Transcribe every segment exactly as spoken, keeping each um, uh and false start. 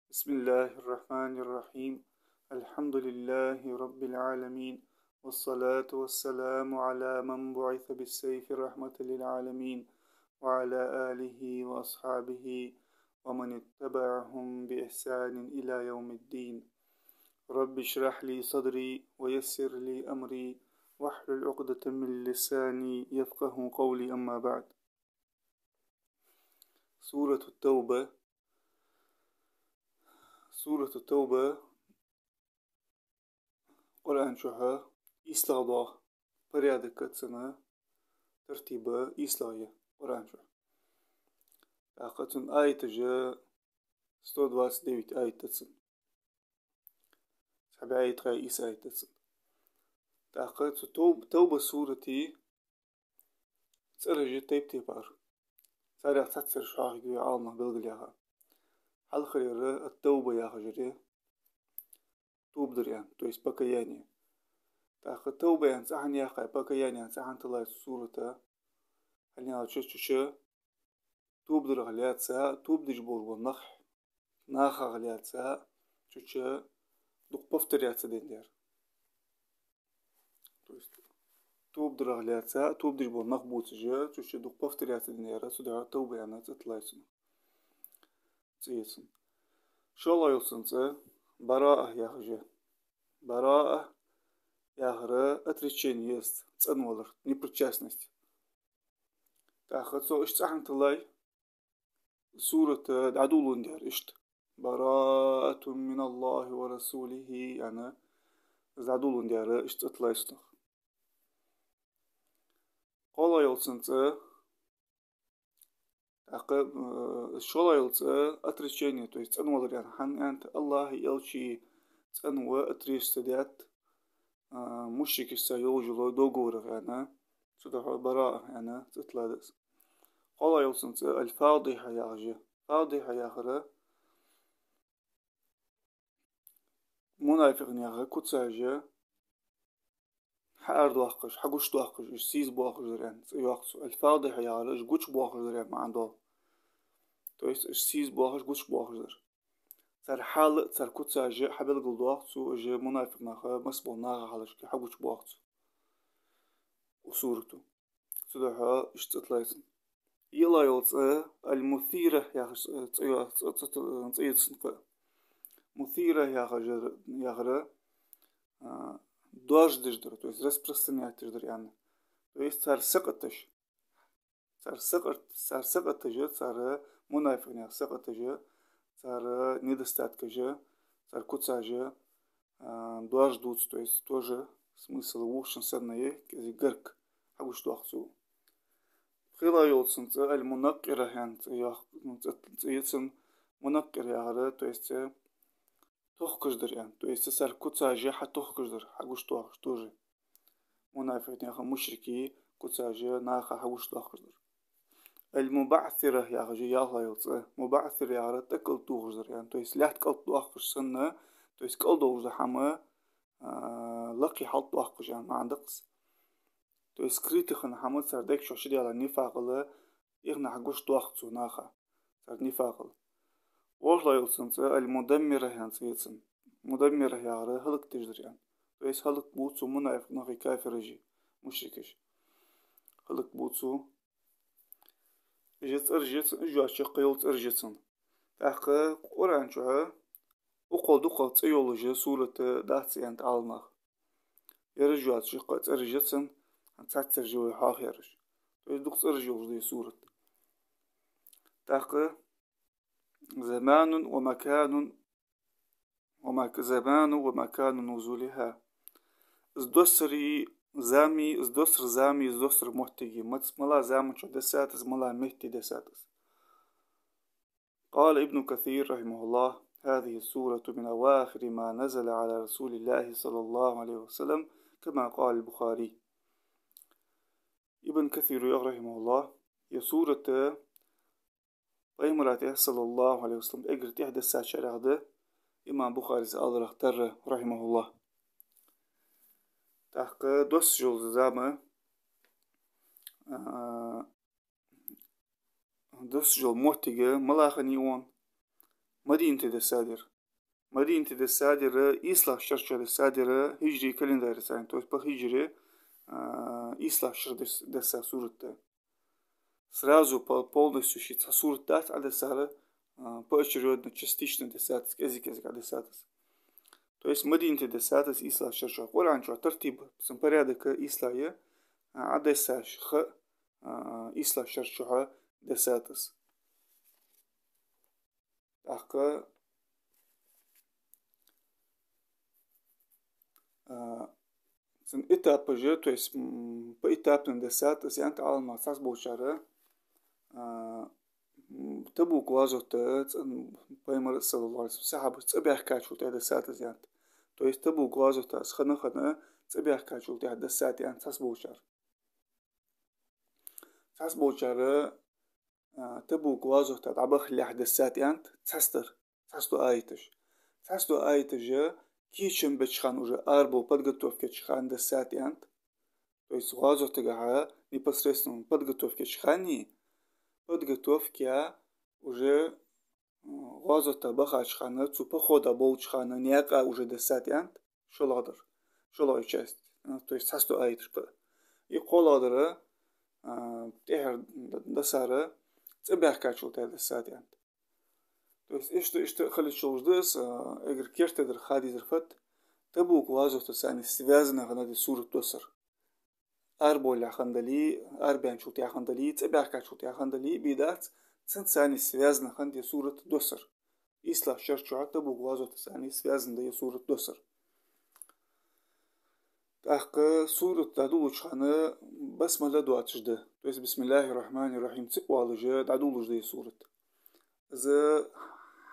بسم الله الرحمن الرحيم. الحمد لله رب العالمين، والصلاة والسلام على من بعث بالسيف رحمة للعالمين، وعلى آله وأصحابه ومن اتبعهم بإحسان إلى يوم الدين. رب اشرح لي صدري ويسر لي أمري واحلل عقدة من لساني يفقه قولي. أما بعد. سورة التوبة. Сурат ат-Тавба Къуръан чу ийслагӀа доагӀа, порядок цун, тартиб ийслагӀа я Къуръан чу. ТӀаккха цун аяташ сто двадцать девять аят да цун. Цхьа бӀаь ткъаь ийс аят да цун. ТӀаккха цу Тав-, Тавба сурата цӀераш я тайп-тайпара. Царех цхьацца цӀераш хьоахаергья вай Ӏаламнаха белгалъяьха. Хьалхарера ат-Тавба яхаш яр, тоба дар аьнна, то есть покаяние. ТӀаккха Тавба аьнна цӀи хӀана яьккхай, покаяние аьнна цӀи хӀана тиллай цу сурата? ХӀана аьлча цу чу тоба дарах лаьца, тоба деш болаш бола нах, нахах лаьца, цу чу дукха повторяться деш дар. То есть тоба дарах лаьца, тоба деш бола нах бувцаш, цу чу дукха повторяться деш дар, цудухьа Тавба аьнна цӀи тиллай цунах. ЦӀи я цун. ШоллагӀа йола цун цӀи Бараа яхаш я. Бараа яхар отречение я, цӀенвалар, непричастность. ТӀаккха цо иштта цӀи хӀана тиллай, сурат дӀадоладаьр иштта. «براءة من الله ورسوله» аьнна, из дӀадоладаьр иштта цӀи тиллай цунах. КхоалагӀа йола цун цӀи, тӀаккха, э, шоллагӀа йола цӀи отречение, то есть цӀенвалар я. ХӀана аьлча АллахӀи Элчеи цӀенва, отречься даьд, а, мушрикашца йолаш йола договорах аьнна, цудухьа Бараа аьнна цӀи тиллад из. КхоалагӀа йола цун цӀи аль-Фадихьа яхаш я. Фадихьа яхар мунафикъ наьха куцаш хьаара доаккхаш, хьагуча доаккхаш, уж сийсаз боахаш дар аьнна цӀи йоаккх цо. Аль-Фадихьа яхар уж гуча боахаш дар аьнна маӀан дола. То есть уж сийсаз боахаш, гуча боахаш дар. Цар хьал а, цар куцаш а хьабелгалдоаккх цо, уж мунафикъ нах, масса бола наха хьалхашка хьагуча боаккх цо. Укх сурато. Цудухьа иштта цӀи тиллай цун. ЙиълагӀа йола цӀи Аль-Мусира яхаш цӀи, цӀи, цӀи, цӀи я цун кхы. Мусира яхаш яр, яхар, а, доаржадеш дар, то есть распространять деш дар аьнна. То есть цар сакъаташ. Цар сакъат-, цар сакъаташ, цар мунафикъ наьха сакъаташ, цар недостаткаш, цар куцаш, а, доаржадувц, то есть тоже смысл вокханна санна я, кӀезига гарга хьагучадоаккх цо. ПхелагӀа йола цун цӀи Аль-Мунаккъира аьнна цӀи йоаккх, цӀи, цӀи я цун. Мунаккъир яхар, то есть, э, тохкаш дар аьнна. То есть цар куцаш хьатохкаш дар, хьагучадоахаш тоже. Мунафикъ наьха, мушрикий куцаш наха хьагучадоахаш дар. Аль-МубаӀсира яхаш я ялхлагӀа йола цӀи. МубаӀсира яхар тӀакӀалтӀадохаш дар аьнна. То есть лаьтта кӀалтӀадоаккхаш санна, то есть кӀалдолаш дола хӀама, а, лакхе хьалтӀадоаккхаш аьнна маӀан да-кх из. То есть скрытый хинна хӀама, цар дег чу чудаьлча нифакъал, ихна хьагучадоаккх цо наха цар нифакъал. ВорхӀлагӀа йола цун цӀи Аль-Мудаммира аьнна цӀи я цун. Мудаммира яхар хӀалакдеш дар аьнна. То есть хӀалакбувц цо мунафикъ нахи кафираши, мушрикаши. ХӀалакбувц цо. Уж цӀераш я цун, уж йоацача кхы йола цӀераш я цун. ТӀаккха Къуръан чу укхул дукхагӀа цӀи йолаш сурат дац аьннад Ӏаламнаха. Ераш йоацача кхы цӀераш я цун, цхьацца цӀераш я вай хьоахаераш. То есть дукха цӀераш йолаш да ер сурат. ТӀаккха زمان ومكان ومك-، زمان ومكان نزولها. Из доссара зама, из доссара зама, из доссара моттиг, мац-, малагӀча заман чу дессад из, малагӀча метте дессад из. قال ابن كثير رحمه الله: هذه السورة من أواخر ما نزل على رسول الله صلى الله عليه وسلم، كما قال البخاري. Ибн Касира йоах, рахьимахӀуллахӀ, ер сурат Пайхамара тӀа, саллаллахӀу Ӏалайхи ва саллам, эггара тӀехьа дессачарех да, имам Бухарис аларах тара, рахьимахӀуллахӀ. ТӀаккха доссаш йола зама, а, доссаш йола моттиг малагӀа я ер, Мадинате дессад ер. Мадинате дессад ер, ийслагӀча шера чу дессад ер, хиджри календарца, то есть по хиджре, а, ийслагӀча шера дес-, десса сурат да. Сразу по-, полностью ший цхьа сурат дац Ӏодессар, а, поочередно, частично дессад из, кӀезиг-кӀезига Ӏодессад из. То есть Мадинате дессад из ийслагӀча шера чу. Къуръан чу тартиб, цун порядок ийслагӀа я, а, Ӏодессаш ха, а, ийслагӀча шера чу дессад из. ТӀаккха, а, цун этапаш, то есть, м, поэтапно дессад из, аьннад Ӏаламнаха, цхьаболчар, а, м, Табук гӀазота, ц-, м, Пайхамар, саллаллаху Ӏалайхи ва саллам, сахьабаш цӀабаьхкачул тӀехьа дессад из, аьннад. То есть Табук гӀазота из хинна-хинна цӀабаьхкачул тӀехьа дессад, аьннад цхьаболчар. Цхьаболчар, а, Табук гӀазота дӀабахалехь дессад, аьннад цхьаццадар, цхьацца дола аяташ. Цхьацца дола аяташ кийчам беча хана, уже арабовла подготовка еча хана дессад, аьннад. То есть гӀазотагахьа непосредственно подготовка еча хана, подготовка уже, м, гӀазота бахача хана, цу похода болча хана наькъа уже дессад, аьннад шоллагӀдар, шоллагӀа часть, а, то есть цхьацца дола аяташ кхы. И кхоалагӀдар, а, тӀехьара д-, дессар цӀабаьхкачул тӀехьа дессад, аьннад. То есть иштта, иштта хилча шоллагӀа да из, а, эггара керттера ха дезар фуд, Табук гӀазотаца связано хиннад из сурат доссар. Арабовлалехь хиннадале, арабаьнначул тӀехьа хиннадале, цӀабаьхкачул тӀехьа хиннадале, бе дац, цунца связано хиннад из сурат доссар. ИйслагӀча шера чу Табук гӀазотаца связано да из сурат доссар. ТӀаккха сурат дӀадолалуча хана басмала доацаш да. То есть بسم الله الرحمن الرحيم ца оалаш дӀадолалуш да из сурат. Из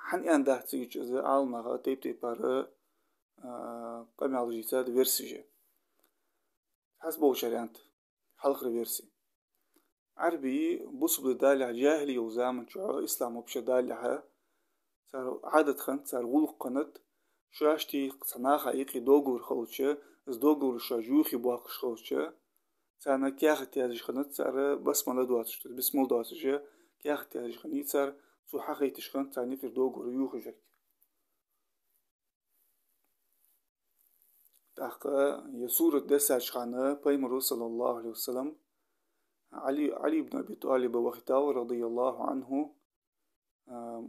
хӀана аьннадац цига, из Ӏаламнаха тайп-тайпара, а, къамаьлаш дийцад, версеш. Цхьаболчар аьннад, хьалхара верси. Ӏарбий бусалба ди далехь, джахӀилий йолча заман чухь, ислам вообще далехь, цар Ӏадат хиннад, цар гӀулакх хиннад, шоашта цхьан наха юкъе договор хилча, из договор шоаш юхабоаккхаш хилча, царна каьхат язъеш хиннад цар басмала доацаш, то есть бисмал доацаш каьхат язъеш хиннай цар, цо хьахайташ хиннад царна юкъера договор юхаеш. ТӀаккха ер сурат дессача хана Пайхамара, саллаллаху Ӏалайхи ва саллам, Ӏали, Ӏали ибн Аби ТӀалиб вахийтав, радияллаху Ӏанху, а,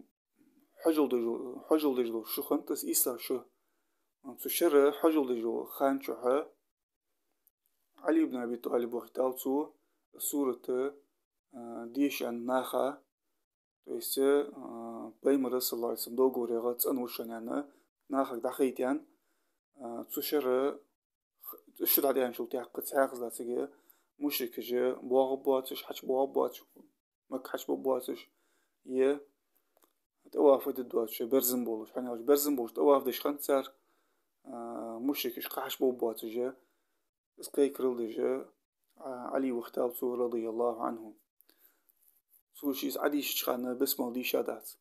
хьажол деш, хьажол деш дола шу хиннад из, ийслагӀа шу. Цу шера хьажол деш дола хана чухь Ӏали ибн Аби ТӀалиб вахийтав, цо сурат, а, деша аьнна наха, то есть, а, Пайхамара, саллаллаху Ӏалайхи ва саллам, договорегӀа цӀена ва шоана аьнна, нахага дӀахайта аьнна, а, цу шера х-, шу дӀадаьнначул тӀехьагӀа цхьаькхаза цига мушрикаш боагӀаш боацаш, хьачубоагӀаш боацаш, Макка хьачубоагӀаш боацаш, е тӀаваф де доацаш, берзан болаш, хӀана аьлча берзан болаш тӀаваф деш хиннад цар, а, мушрикаш кхы хьачубоагӀаш боацаш, из кхайкарал деш, а, Ӏали вахийтав цо, радияллаху Ӏанху. Цо шийца Ӏодийшача хана бисмал дийшадац.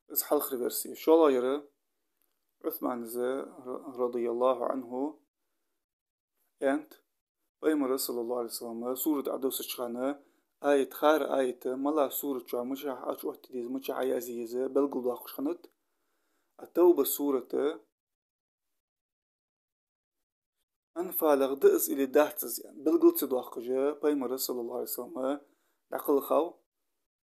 Из хьалхара верси. ШоллагӀъяр Ӏусмана из, ра-, радияллаху Ӏанху, аьннад, Пайхамара, саллаллаху Ӏалайхи ва саллам, сурат Ӏодоссача хана аят, хӀара аят, малагӀа сурат чу мичахьа Ӏооттаде деза, мичахьа Ӏоязъе еза, белгалдоаккхаш хиннад. А Тавба сурат АнфалагӀа да из или дац из, аьнна, белгал ца доаккхаш, Пайхамара, саллаллаху Ӏалайхи ва саллам, дӀакхелхав,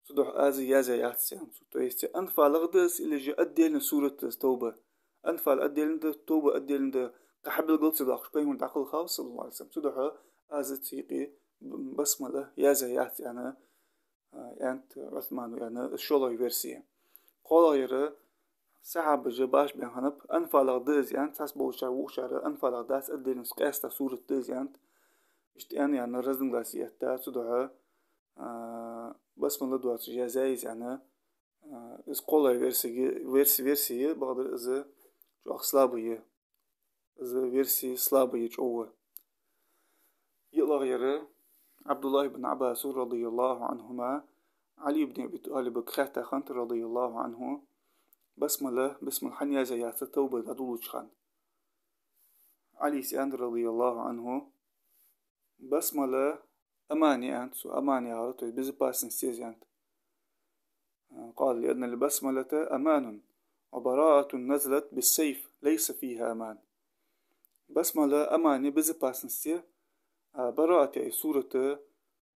цудухьа аз язъяь яц, аьннад цо. То есть АнфалагӀа да из или же отдельно сурат да из Тавба. Анфал отдельно да, Тавба отдельно да, кхы хьабелгал ца доаккхаш, Пайхамар дӀакхелхав, саллаллаху Ӏалайхи ва саллам, цудухьа аз цу юкъе басмала язъяь яц, аьнна, а, аьннад Ӏусмана, аьнна, из шоллагӀа верси. КхоалагӀъяр сахьабаша башха баьнна хиннаб, АнфалагӀа да из, аьнна, цхьаболчар, вокхар АнфалагӀа дац, отдельно къаьстта сурат да из, аьннад. Иштта аьнна, аьнна, разногласи этта, цудухьа, а, басмала доацаш язъяьй из, аьнна, а, из кхоалагӀа версиги-, верси-, верси я, бакъдар из чӀоагӀа слабый я. Из верси слабый я, чӀоагӀа. ЙиълагӀъяр ӀабдуллахӀ ибн Ӏаббаса, радияллаху Ӏанхума, Ӏали ибн Аби ТӀалибага хаьттад хиннад, радияллаху Ӏанху, басмала, басмала хӀана язъяь яц Тавба дӀадолалуча хана. Ӏалис аьннад, радияллаху Ӏанху, басмала аман я, аьннад цо, аман яхар, то есть безопасность я из, аьннад. قال: لأن البسملة أمان، وبراءة نزلت بالسيف، ليس فيها أمان. Басмала аман я, безопасность я, а Бараат яха сурат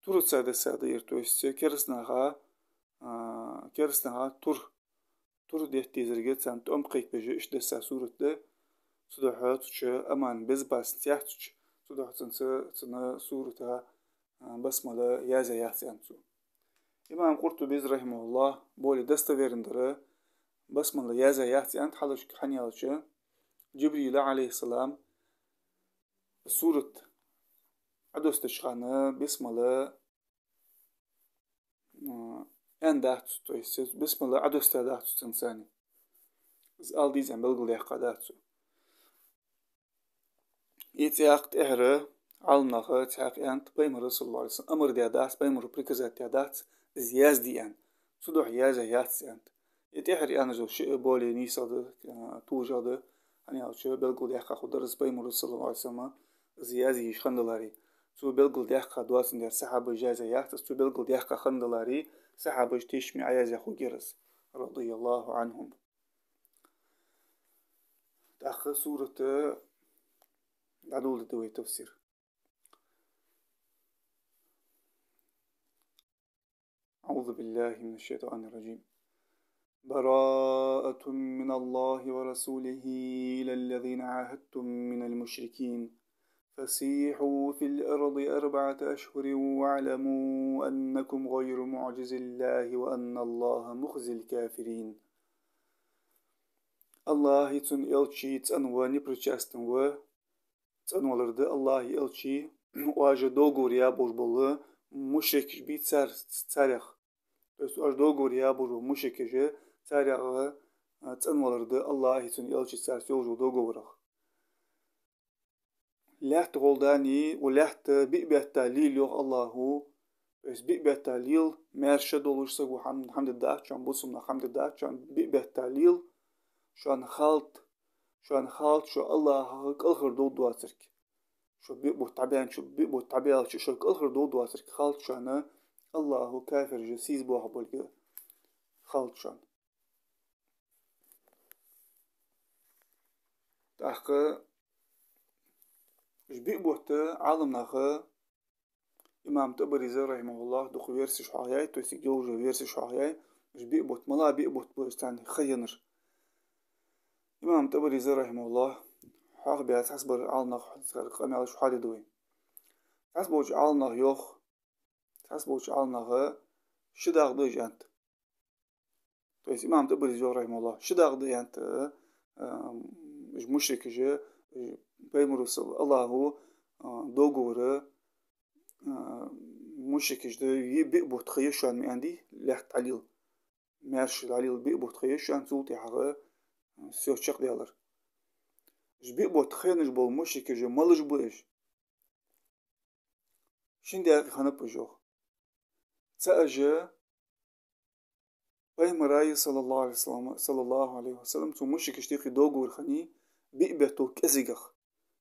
тураца десса да ер, то есть керастнаха, а, керастнаха тур, тур детта дезарга царна тӀом кхайкабеш иштта десса сурат да. Цудухьа цу чу аман, безопасность яц цу чу. Цудухьа цунца, цун сурата, а, басмала язъяь яц аьннад цо. Имам Къуртубис, рахьимахӀуллахӀ, более достоверно дар, басмала язъяь яц аьннад, хӀана аьлча, Джибрила, Ӏалайхиссалам, сурат Ӏодоссача хана басмала, м, аьнна дац цо, то есть басмала Ӏодоссадаь дац цо цунца. Из ала деза аьнна белгалдаьккхадац цо. Из цхьаькха тӀехьара Ӏаламнаха цхьаькха аьннад, Пайхамара, саллаллахӀу Ӏалайхи ва саллам, амар даь дац, Пайхамара приказать даь дац из язде аьнна. Цудухьа язъяь яц аьннад. Из тӀехьара аьнна дола шиъ более нийсагӀа да, а, толашагӀа да, хӀана аьлча белгалдаьккха хургдар из, Пайхамара, саллаллахӀу Ӏалайхи ва саллам, из язъеш хиннадаларе. Цо белгалдаьккха доацандаь сахьабаша язъяь яц из, цо белгалдаьккха хиннадаларе, сахьабаша тешаме Ӏоязъяь хургьяр из, радияллахӀу ӀанхӀум. ТӀаккха сурат дӀадоладергда вай тафсир. أعوذ بالله من الشيطان الرجيم. براءة من الله ورسوله إلى الذين عاهدتم من المشركين. فسيحوا في الأرض أربعة أشهر واعلموا أنكم غير معجزي الله وأن الله مخزي الكافرين. АллахӀи цун элчеи цӀенвенна, непричастный ва, цӀенвалар да АллахӀи элчеи, оаш договор яь болаш бола мушрикаш бий цар, царех. То есть оаш договор яь болаш бола мушрикаш, царех, а, цӀенвалар да АллахӀи цун элчеи царца йолаш йолча договорах. Лаьтта гӀолла дани, укх лаьтта биъ бетта лела, йоах АллахӀо, то есть биъ бетта лела, маьрша долаш саго хӀама, хӀама дергдац шоана, бусалба наха хӀама дергдац шоана, биъ бетта лела, шоана халт, шоана халт шо АллахӀах кӀалхардовргдоацалга. Шо биъ бутт дӀабаьнначул, биъ бутт дӀабаьлча шо кӀалхардовргдоацалга халт шоана, АллахӀо кафираш сийсаза боахаргболга халт шоана. ТӀаккха уж биъ бутт Ӏаламнаха, имам ТӀабарис, рахьимахӀуллахӀ, дукха версеш хьоахаяьй, то есть йолаш йола версеш хьоахаяьй, уж биъ бутт, малагӀа биъ бутт ба уж царна ха еннар. Имам ТӀабарис, рахьимахӀуллахӀ, хьоахабаь цхьаццабараш Ӏаламнаха цар къамаьлаш хьоахадергда вай. Цхьаццаболча Ӏаламнаха йоах, цхьаццаболча Ӏаламнаха ши дакъа да уж аьннад. То есть имам ТӀабарис йоах, рахьимахӀуллахӀ, ши дакъа да аьннад, э, э, уж мушрикаш, э, Пайхамара, сал-, АллахӀо, э, договор, э, мушрикашта е биъ бутт ха я шоана ма аьннадий, лаьтта дӀалела, маьрша дӀалела биъ бутт ха я шоана, цул тӀехьагӀа, э, всё, чакхдаьлар. Уж биъ бутт ха еннаш бола мушрикаш малаш ба уж? Шин даькъе хиннаб уж, йоах. ЦаӀ уж Пайхамараи, саллаллахӀу Ӏалайхи ва саллам, саллаллахӀу Ӏалайхи ва саллам, цу мушрикашта юкъе договор хиннай биъ беттал кӀезигагӀа.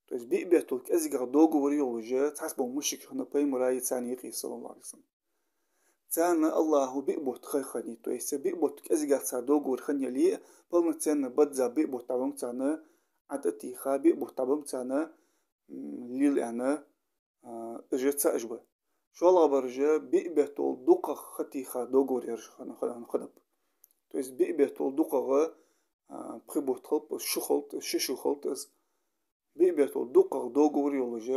То есть биъ беттал кӀезигагӀа договор йолаш цхьаццабола мушрикаш хиннаб Пайхамараи царна юкъе, саллаллахӀу Ӏалайхи ва саллам. Царна АллахӀо биъ бутт ха хиннай, то есть биъ бутт кӀезигагӀа цар договор хиннай, полноценно бадза биъ бутт дӀабеннаб царна, Ӏа тӀатеха биъ бутт дӀабеннаб царна, м, лела аьнна, а, уж цаӀ уж ба. ШоллагӀбараш биъ беттал дукхагӀа ха теха договор ераш хин-, хин-, хиннаб. То есть биъ беттал дукхагӀа, а, пхи бутт хилба из, шу хилда из, ши шу хилда из. Биъ беттал дукхагӀа договор йолаш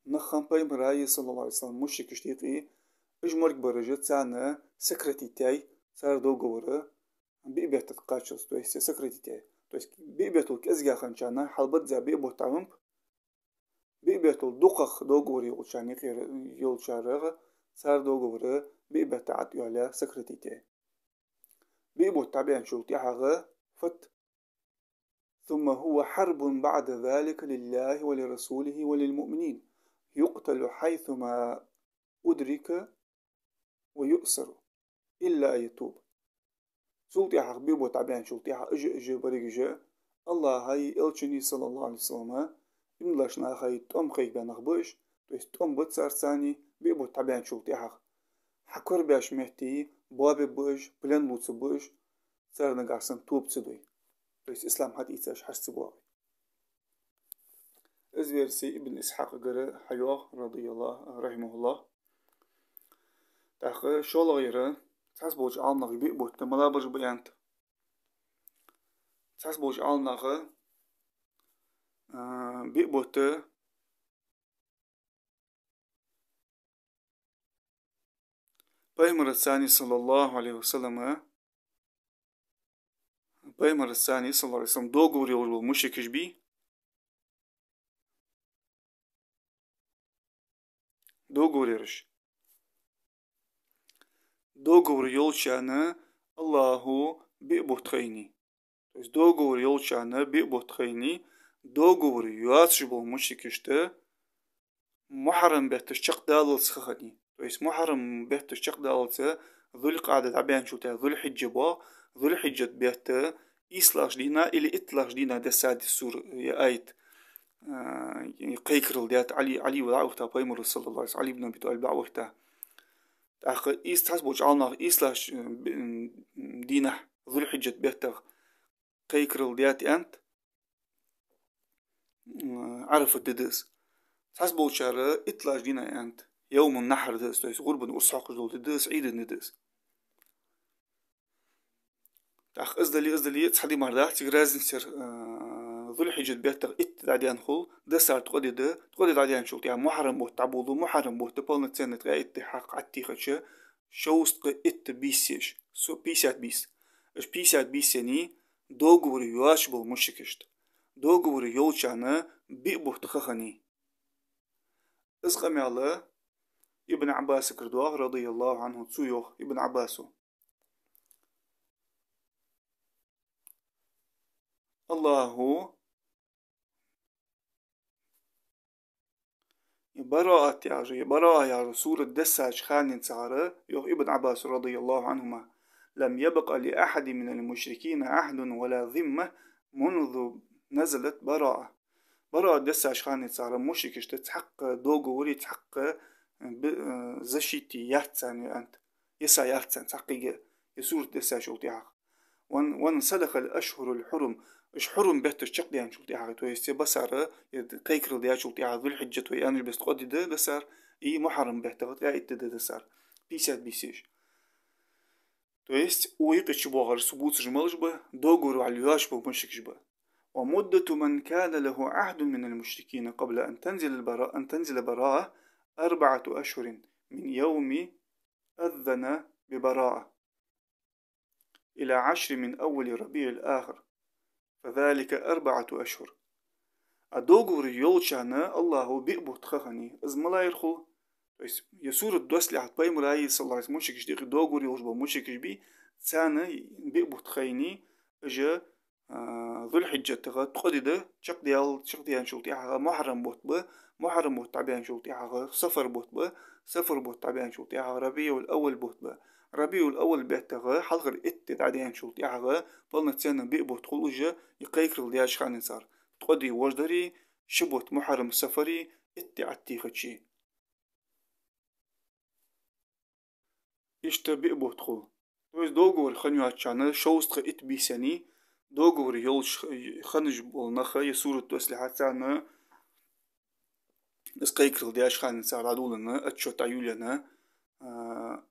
нах хиннаб Пайхамараи, саллаллахӀу Ӏалайхи ва саллам, мушрикашта юкъе, уж ма барраш царна сократить яьй цар договор, биъ бетта тӀакхаччалца, то есть сократить яьй. То есть биъ беттал кӀезигагӀа хинначарна хьалбадза биъ бутт дӀабеннаб, биъ беттал дукхагӀа договор йолчарна юкъера, йолчарах, цар договор биъ бетта тӀа йоалаяь, сократить яьй. Биъ бутт дӀабаьнначул тӀехьагӀа фат. ثم هو حرب بعد ذلك لله ولرسوله وللمؤمنين، يقتل حيثما أدرك ويؤسر إلا أن يتوب. Цул тӀехьагӀа, биъ бутт дӀабаьнначул тӀехьагӀа, уж, уж берригаш АллахӀаи элчанаи, саллаллахӀу Ӏалайхи ва саллам, иман диллача нахаи тӀом кхайкабаь нах ба уж, то есть тӀом ба цар царна, биъ бутт дӀабаьнначул тӀехьагӀа. хьакорабаьча метте боабергба уж, плен лувцаргба уж, цар нагахьа санна тоба ца дой. То есть ислам хьатӀаийцача хьаьрча ца боагӀе. Из версия Ибн Исхьакъагара хьайоагӀа, радияллаху, рахьимахуллах. ТӀаккха шоллагӀъяр, цхьаболча Ӏаламнаха биъ бутт малагӀбараш ба аьннад. Цхьаболча Ӏаламнаха, а, биъ бутт Пайхамарацани, саллаллаху Ӏалайхи ва саллама, Пайхамарацани, саллаллаху Ӏалайхи ва саллам, договор йолаш бола мушрикаш бий, договор яраш. Договор йолчарна Аллахӏа биъ бутт хайнай. То есть договор йолчарна биъ бутт хайнай, договор йоацаш бола мушрикашта мухьаррам бетташ чакхдаллалца ха хайнай. То есть мухьаррам бетташ чакхдаллалца Зуль-Къаӏда дӀабаьнначул тӀехьагӀа Зуль-Хьиджа боагӀа, Зуль-Хьиджа бетта ийслагӀча дийнахьа или итталагӀча дийнахьа дессад из сура, е аят, а, кхайкарал даьд Ӏали, Ӏали вала дӀаухта пайхамара, саллаллаху Ӏалайхи ва саллам, Ӏали ибн Аби ТӀалиб дӀаухта. ТӀаккха ийс-, цхьаболча Ӏаламнаха ийслагӀча, м, б-, м, дийнахьа Зуль-Хьиджа беттах кхайкарал даьд аьннад, м, Ӏарафат ди да из. Цхьаболчар итталагӀча дийнахьа аьннад, Йовмун-Нахьр да из, то есть гӀурбан урс хьокхаш дола ди да из, Ӏийда ди да из. ТӀаккха из дале, из дале, цхьа ди мара дац цига разница яр, а, Зуль-Хьиджа беттах итт ди дӀадаьнна хул, дессар ткъо ди да, ткъо ди дӀадаьнначул тӀехьагӀа мухьаррам бутт дӀаболалу, мухьаррам бутт палноценни ткъаь итт ди хьакъ Ӏаттийхача, шовзткъа итт бийса я уж, со-, пятьдесят бийса. Уж пятьдесят бийса енай договор йоацаш бола мушрикашта. Договор йолчарна биъ бутт ха хайнай. Из къамаьл Ибн Ӏаббасагара доагӀа, радияллаху Ӏанху, цо йоах, Ибн Ӏаббаса. Аллахӏа Бараат яхаш, Бараа яхаш сурат дессача хана цар, йоах Ибн Ӏаббаса, радияллаху Ӏанхума: «لم يبق لأحد من المشركين عهد ولا ذمة منذ نزلت براءة». Бараат дессача хана цар мушрикашта цхьаккха договор, цхьаккха б-, э, защита яц царна аьннад. Йиса яц царна цхьаккха а, ер сурат дессачул тӀехьагӀа. «وان-، وانسلخ الأشهر الحرم». Уж хьурум бетташ чакхдаьнначул тӀехьагӀа, то есть е бессар, е кхайкарал даьчул тӀехьагӀа Зуль-Хьиджа вай аьннача беса ткъо ди да дессар, и мухьаррам беттах ткъаь итт ди да дессар. Пятьдесят бийса я уж. То есть укх юкъе чубоагӀараш, цу бувцараш малаш ба, договор вӀалла йоацаш бола мушрикаш ба. «ومدة من كان له عهد من المشركين قبل أن تنزل البراء-، أن تنزل براءة أربعة أشهر من يوم أذن ببراءة إلى عشر من أول ربيع الآخر، فذلك أربعة أشهر». А договор йолчарна Аллахӏа биъ бутт ха хайнай. Из малагӀа яр хул? То есть ер сурат доссалехьа пайхамара, саллаллаху Ӏалайхи ва саллам, мушрикашта юкъе договор йолаш бола мушрикаш бий, царна биъ бутт хайнай, уж а, Зуль-Хьиджатах ткъо ди да, чакхдаьл-, чакхдаьнначул тӀехьагӀа мухьаррам бутт ба, мухьаррам бутт дӀабаьнначул тӀехьагӀа сафар бутт ба, сафар бутт дӀабаьнначул тӀехьагӀа рабиӀул-аввал бутт ба. РабиӀул-аввал беттах хьалхара итт ди дӀадаьнначул тӀехьагӀа полноценни биъ бутт хул уж, е кхайкарал даьча хана цар. Ткъо ди вож дари, ши бутт мухьаррам сафари, итт ди Ӏаттийхачи. Иштта биъ бутт хул. То есть договор хинна йоацачарна шовзткъа итт бийса енай, договор йолаш хинна бола нах, ер сурат доссалехьа царна из кхайкарал даьча хана цар дӀадоладенна, отчёт дӀайолаенна, а,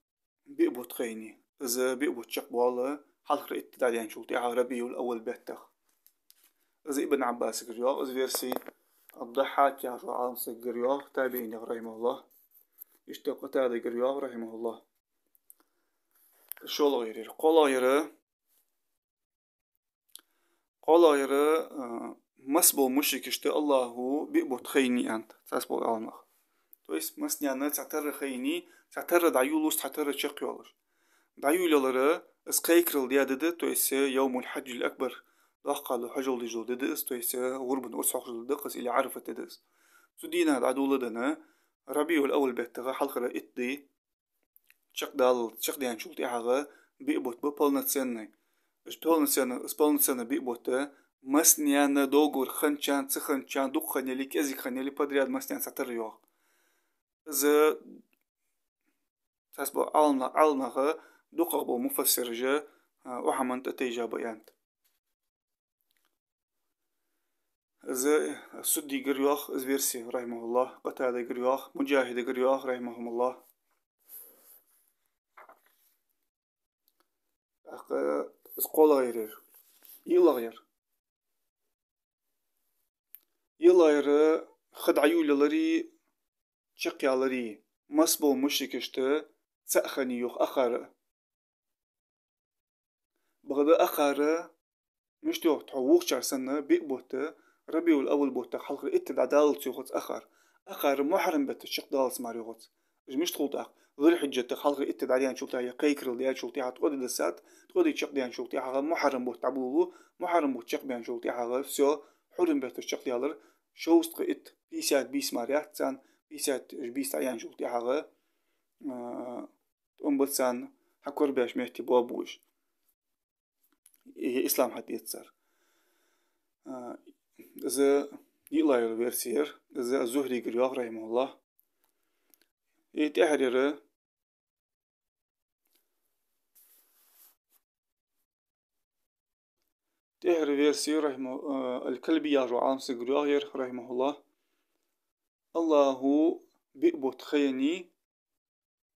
биъ бутт хайнай. Из биъ бутт чакхбоал хьалхара итт ди дӀадаьнначул тӀехьагӀа рабиӀул-аввал беттах. Из Ибн Ӏаббасагара йоагӀа, из версия Ад-Даххьак яхача Ӏаламсагагара йоагӀа, табиӀинех, рахьимахуллахӀ. Иштта Къатадагара йоагӀа, рахьимахуллахӀ. ШоллагӀъяр. КхоалагӀъяр, кхоалагӀъяр, а, масса бола мушрикашта Аллахӏа биъ бутт хайнай аьннад цхьабола Ӏаламнаха. То есть массанена цхьатарра хайнай, цхьатарра дӀайолалуш, цхьатарра чакхйоалаш. ДӀайолаялар из кхайкарал даь ди да, то есть Йовмул-Хьаджил-Акбар, доккхагӀа дола хьажол деш дола ди да из, то есть гӀурбан урс хьокхаш дола ди да-кх из, или Ӏарафат ди да из. Цу дийнахьа дӀадоладенна, рабиӀул-аввал беттах хьалхара итт ди чакхдаллалца, чакхдаьнначул тӀехьагӀа биъ бутт ба полноценни. Уж полноценни, уж полноценни биъ бутт массанена договор хинначарна, ца хинначарна, дукха хинна яле, кӀезига хинна яле, подряд массанена цхьатарра йоагӀа. Из Цхьабола Ӏалам-, Ӏаламнаха, дукхагӀа бола муфассираша, а, укх хӀаман тӀатайжа ба аьннад. Из Суддийгара йоагӀа из версия, рахьимахӀуллахӀ, Къатадагара йоагӀа, Муджахьидагара йоагӀа, рахьимахӀумуллахӀ. ТӀаккха из кхоалагӀа яр. ЙиълагӀа яр. ЙиълагӀа яр ха дӀайолаялари, чакхъялари, масса бола мушрикашта цаӀ хиннай йоах акхар а. Бакъда акхар а, мишта йоах, тхо вокхачар санна, биъ бутт, РабиӀул-аввал бутта хьалхара итт ди дӀадаллалца йоах цо акхар. Акхар Мухьаррам бетта чакхдаллалца мара йоах цо. Из мишта хул тӀаккха? Зуль-Хьиджжата хьалхара итт ди дӀадаьнначул тӀехьагӀа, я кхайкарал даьчул тӀехьагӀа, ткъо ди даьссад, ткъо ди чакхдаьнначул тӀехьагӀа Мухьаррам бутт дӀаболалу, Мухьаррам бутт чакхбаьнначул тӀехьагӀа, всё, Хьурум бетта чакхдаьлар, шовзткъа итт, пятьдесят бийса мара яц царна, пятьдесят бийса дӀаяьнначул тӀехьагӀа, а, тӀом ба царна хьакорабаьча метте боабу уж. Из ислам хьатӀаэц цар. А, из йиълагӀа йола версия яр, из Зухьрийгара йоагӀа, рахьимахӀуллахӀ. Из тӀехьара яр, тӀехьара версия, рахьима-, а, Аль-Калби яхача Ӏалам сагагара йоагӀа ер, рахьимахӀуллахӀ. АллахӀа биъ бутт хайнай,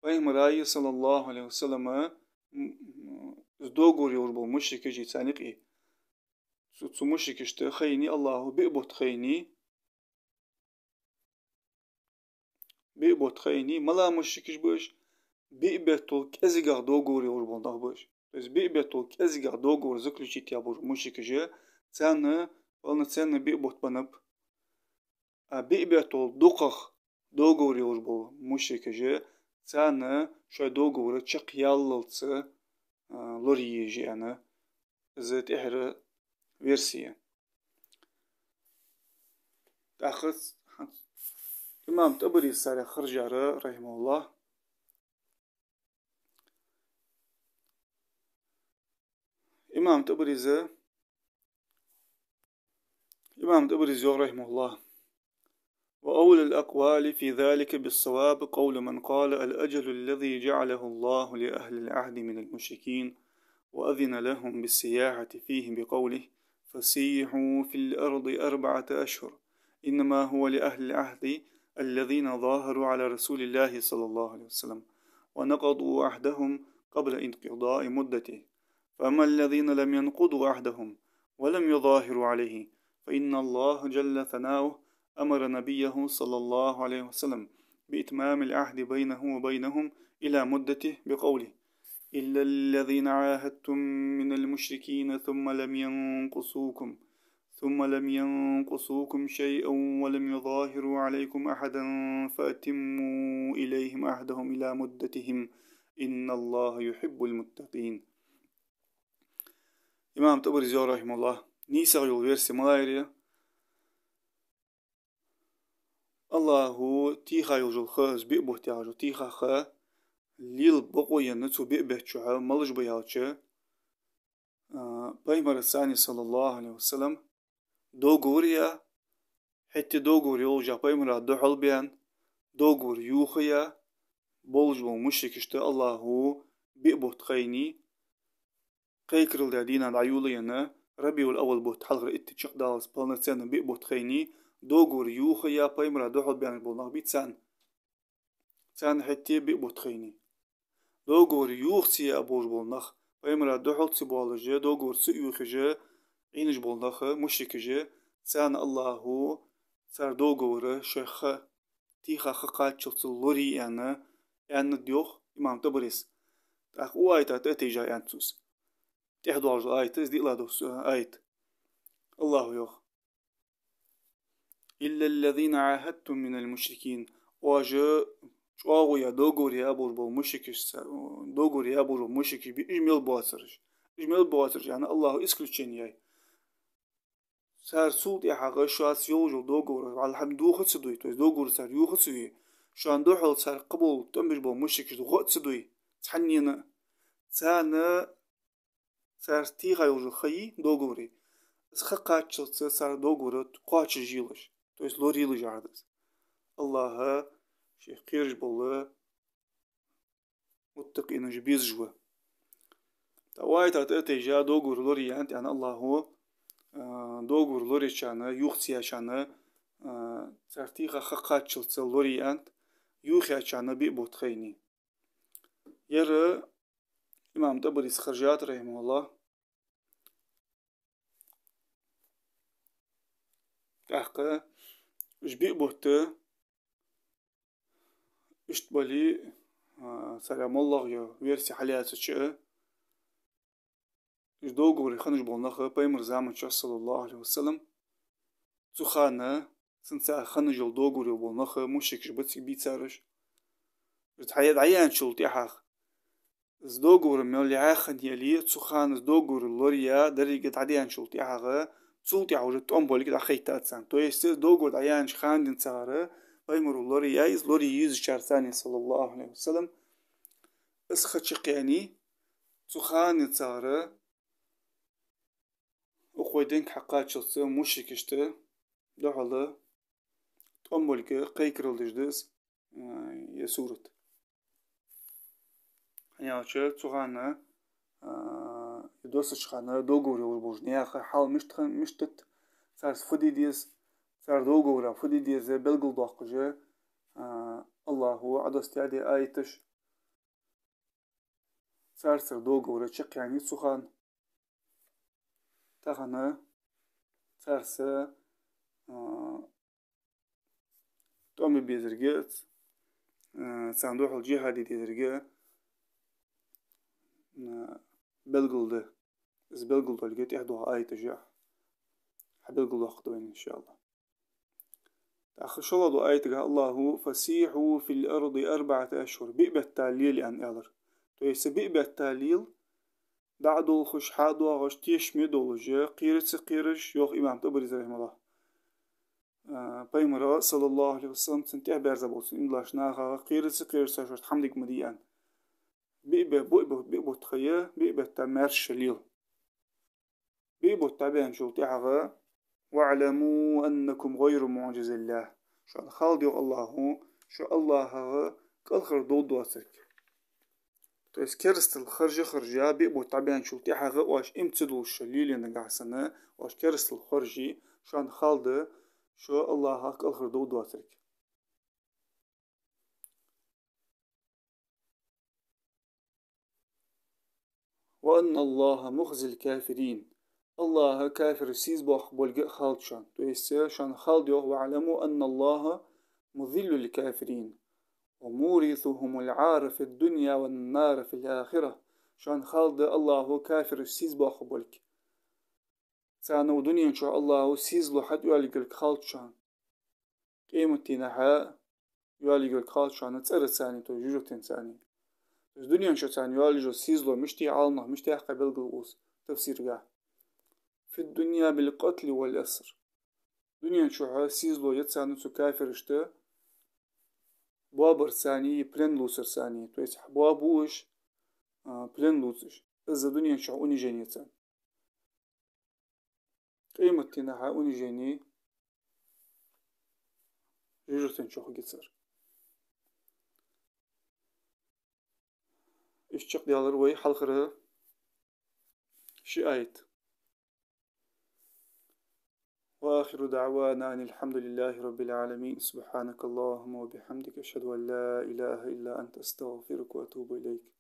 Пайхамара, саллаллахӀу Ӏалайхи ва саллам, м, м, из договор йолаш бола мушрикаш я царна юкъе. Цу, цу мушрикашта хайнай АллахӀа биъ бутт хайнай. Биъ бутт хайнай, мала мушрикаш ба уж? Биъ беттал кӀезигагӀа договор йолаш бола нах ба уж. То есть биъ беттал кӀезигагӀа договор заключить яь болаш мушрикаш, царна полноценни биъ бутт беннаб. А биъ беттал дукхагӀа договор йолаш бола мушрикаш, царна шоай договор чакхъяллалца, а, лораеш я аьнна, из тӀехьара версия. ТӀаккха имам ТӀабарис царех хержар, рахьимахӀуллахӀ. Имам ТӀабарис, имам ТӀабарис йоах, рахьимахӀуллахӀ: وأولى الأقوال في ذلك بالصواب قول من قال: الأجل الذي جعله الله لأهل العهد من المشركين وأذن لهم بالسياحة فيه بقوله: فسيحوا في الأرض أربعة أشهر، إنما هو لأهل العهد الذين ظاهروا على رسول الله صلى الله عليه وسلم ونقضوا عهدهم قبل انقضاء مدته، فأما الذين لم ينقضوا عهدهم ولم يظاهروا عليه فإن الله جل ثناؤه أمر نبيه صلى الله عليه وسلم بإتمام العهد بينه وبينهم إلى مدته بقوله: إلا الذين عاهدتم من المشركين ثم لم ينقصوكم، ثم لم ينقصوكم شيئا ولم يظاهروا عليكم أحدا فأتموا إليهم عهدهم إلى مدتهم، إن الله يحب المتقين. Имам ТӀабарис йоах, рахьимахӀуллахӀ, нийсагӀа йола версия малагӀа я? АллахӀа тийха йолаш йола ха, из биъ бутт яхаш йола тийха ха, лела бокъо енна цу биъ бетта чухь, малаш ба аьлча, а, Пайхамарца, саллаллахӀу Ӏалайхи ва саллам, договор яь, хӀаьта договор йолаш яь, Пайхамара духьал баьнна, договор йохаяь болаш бола мушрикашта АллахӀа биъ бутт хайнай, кхайкарал даь дийнахьа дӀайолаенна, РабиӀул-аввал бутт хьалхара итт чакхдаллалца полноценни биъ бутт хайнай, договор йохаяь, Пайхамара духьал баьнна бола нах бий царна. Царна хӀаьта биъ бутт хайнай. Договор йоха ца яь болаш бола нах, Пайхамара духьал ца боалаш, договор ца йохаеш, Ӏийнаш бола нах, мушрикаш, царна АллахӀа цар договор шоай ха, тийха ха кхаччалца лорае аьнна, аьннад йоах имам ТӀабарис. ТӀаккха укх аята тӀатайжа аьннад цо из. ТӀехьа доагӀаш дола аят, из диълагӀа дола аят. АллахӀа йоах: إلا الذين عاهدتم من المشركين. Оаш чӀоагӀо яь, договор яь болаш бола мушрикаш, договор яь болаш бола мушрикаш бий, уж мел боацараш. Уж мел боацараш, яъни АллахӀа исключение яьй. Цар цул тӀехьагӀа шоца йолаш йола договор, валлахӀи, дохаца дой, то есть договор цар йохаца йой, шоана духьал цар кхыбола тӀом беш бола мушрикашта гӀо ца дой, цхьаннена а, царна цар тийха йолаш йола ха йий, договор, из ха кхаччалца цар договор кхоачашъелаш, то есть лоралаш яхар да из. АллахӀа шийх кхераш бола муттакъинаш безаш ва. ТӀаккха вай тӀа тӀатайжа договор лорае аьнна, аьнна АллахӀа, а, договор лораяьчарна, юха ца яьчарна, а, цар теха ха кхаччалца лорае аьнна, юха яьчарна биъ бутт хайнай. Ер имам ТӀабарис хержад, рахьимахӀуллахӀ. ТӀаккха уж биъ бутт иштта бале, а, цар моллагӀа йола верси хьалаьцача, уж договора хинна бола нах пайхамара заман чухь, саллаллахӀу Ӏалайхи ва саллам, цу хана, цунца хинна йола договор йолаш бола нах, мушрикаш ба цига бийцараш. Уж дӀа-, дӀаяьнначул тӀехьагӀа, из договор мел яьханна яле, цу хана из договор лораяь, деррига дӀадаьнначул тӀехьагӀа, цул тӀехьагӀа уже тӀом болга дӀахайтад царна. То есть, из договор дӀаяьннача хана денз цар пайхамара лораяь, из лорае езачар санна, саллаллахӀу Ӏалайхи ва саллам, из ха чакхъяьннай, цу хана денз цар укх вай динга хьакхаччалца мушрикашта духьала тӀом болга кхайкарал деш да из, а, ер сурат. ХӀана аьлча цу хана, а, ер доссача хана договор йолаш болча наьха хьал мишта хиннад, мишта да, царца фу де деза, цар договора фу де деза белгалдоаккхаш, а, АллахӀа Ӏодоссадаьд аяташ. Царца договор чакхъяьннай цу хана. Тахан царца, а, тӀом бе безарг а, а, царна духьала джихӀад де дезарг а, а, белгалдаь. Из белгалдоалга тӀехьа доагӀа аяташ а хьабелгалдоаккхаргда вайна, иншааллахӀ. ТӀаккха шоллагӀа дола аятагахь АллахӀа: «فسيحوا في الأرض أربعة أشهر», биъ бетта лела аьнна аьлар. То есть биъ бетта лела, дӀа а долхаш, хьа а доагӀаш, тешаме а долаш, кхера а ца кхераш, йоах имам ТӀабарис, рахьимахӀуллахӀ. А, пайхамара, саллаллахӀу Ӏалайхи ва саллам, цунна тӀехьа баьрза болча иман долча наха кхера а ца кхераш, цар шоашта хӀама диг ма де аьнна. Биъ бе-, биъ бе-, биъ бутт ха я, биъ бетта маьрша лела. Биъ бутт дӀабаьнначул тӀехьагӀа: «واعلموا أنكم غير معجزي الله». Шоана хала да, йоах АллахӀа, шо АллахӀах кӀалхардовргдоацарг. То есть керастал харжа-харжа, биъ бутт дӀабаьнначул тӀехьагӀа оаш иман ца дуллаш лелае нагахьа санна, оаш керастал харже, шоана хала да, шо АллахӀах кӀалхардовргдоацарг. «وأن الله مخزي الكافرين». АллахӀ кафираш сийсазбоаккхаргболга а хала да шоана. То есть шоана хала да, йоах: «واعلموا أن الله مذل الكافرين ومورثهم العار في الدنيا والنار في الآخرة». Шоана хала да АллахӀ кафираш сийсазбоаккхаргболга. Царна укх дунен чухь АллахӀ сийсазло хьатӀайоалларгйолга хала да шоана. Къематдийнахьа йоалларгйолга хала да шоана цӀерацани, то есть жожагӀатенцани. То есть дунен чухь царна йоаллаш йола сийсазло мишта я, Ӏаламнаха мишта яьккхай белгал укх тафсирагахь: «في الدنيا بالقتل والأسر». Дунен чухь сийсазло я царна, цу кафирашта, боабарцани, плен лувцарцани. То есть боабу уж, а, плен лувц уж. Из дунен чухь унижени я царна. Къематдийнахьа унижени жожагӀатен чу хургья цар. Иштта чакхдаьлар вай хьалхара ши аят. وآخر دعوانا أن الحمد لله رب العالمين. سبحانك اللهم وبحمدك، أشهد أن لا إله إلا أنت، أستغفرك وأتوب إليك.